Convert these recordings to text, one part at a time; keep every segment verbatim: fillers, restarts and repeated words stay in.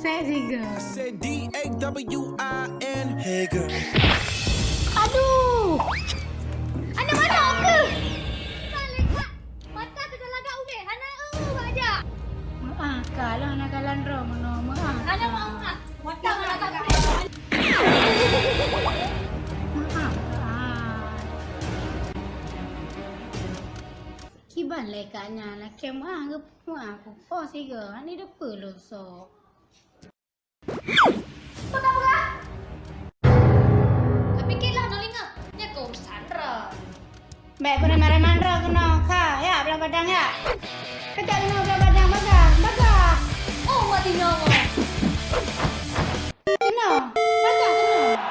Saya Ziga. Say D A W I N. Hey girl. Aduh! Anak mana ke? Balik, Kak. Mata teugalak ubé, hana eu bak jak. Meu'ah, Kak, lah hana kalon droe meunoe, meu'ah. Hana meu'ah, Kak. Mata teugalak ubé. Meu'ah, Kak. Kiban lé Kak nyan, lakée meu'ah geupeue meu'ah kupoh sigoe, hana deupeue lôn sok. Peugah-peugah! Tapike lah ngon linga, nyan keuh urusan droe. Bèk peureumah-reumah droe keunoe, ka, ya, blang padang, ya. Kejak keunoe blang padang, bagah, bagah. Oh, mati nyawa. Keunoe, bagah keunoe.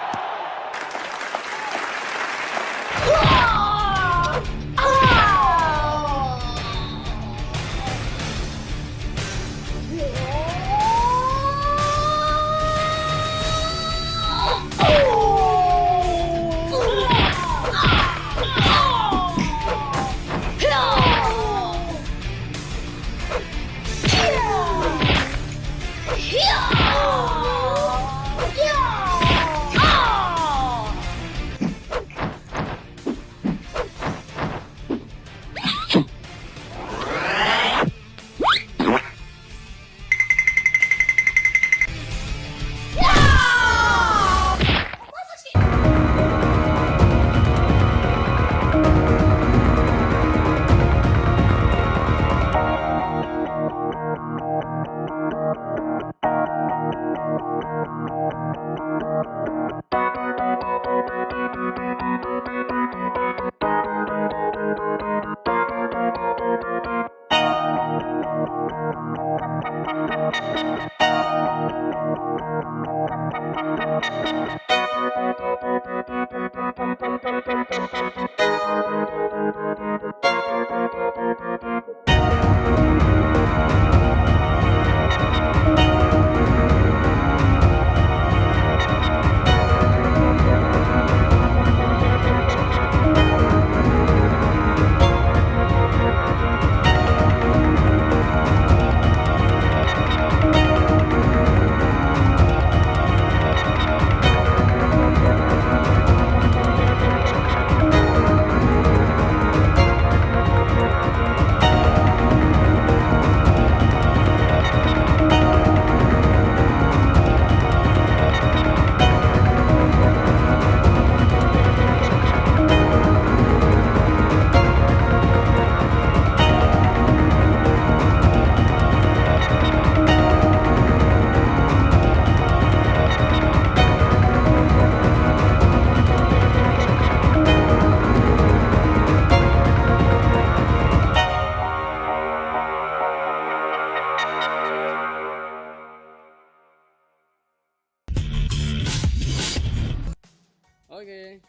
Oke.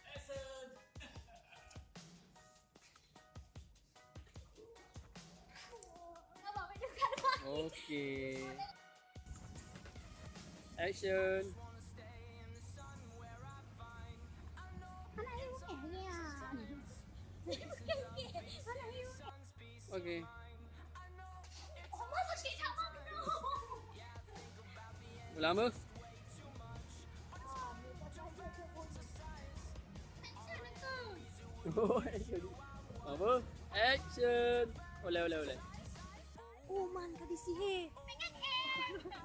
Oke. Action. Oke. Ulang apa? Oh, action. Apa? Action. Ulai, ulai, ulai. Oh man, ka disihé.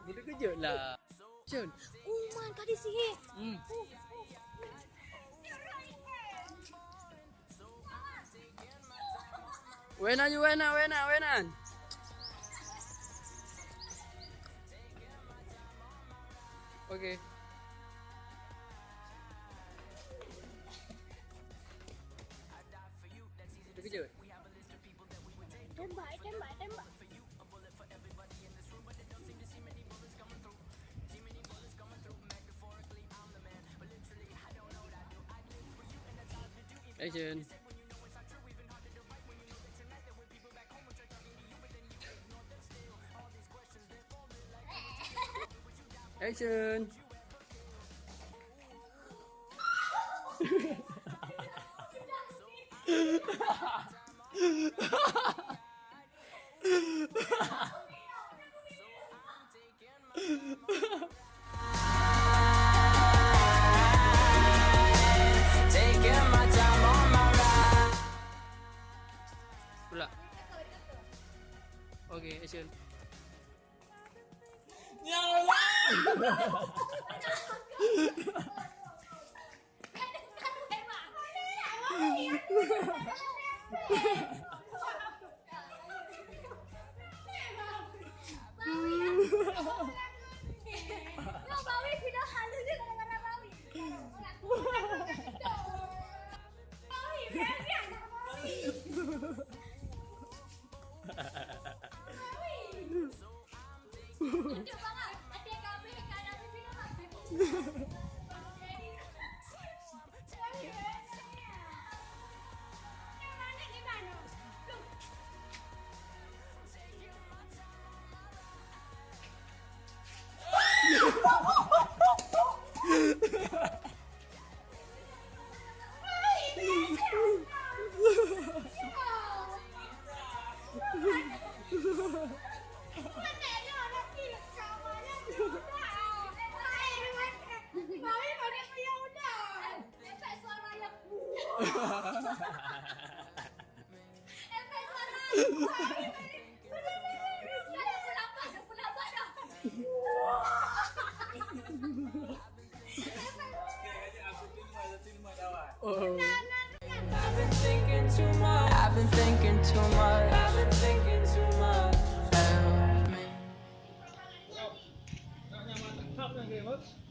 Betul kejut lah. Action. Oh man, ka disihé. Hmm. Oh, oh. Wena, you wena, wena, wena. Oke. Terkejut. Tembak, tembak, tembak. Action. Action. Taking my time on my ride. Pula. Oke, action. Ya Allah. Oh. I've been thinking too much. I've been thinking too much. I've been thinking too much. Help me.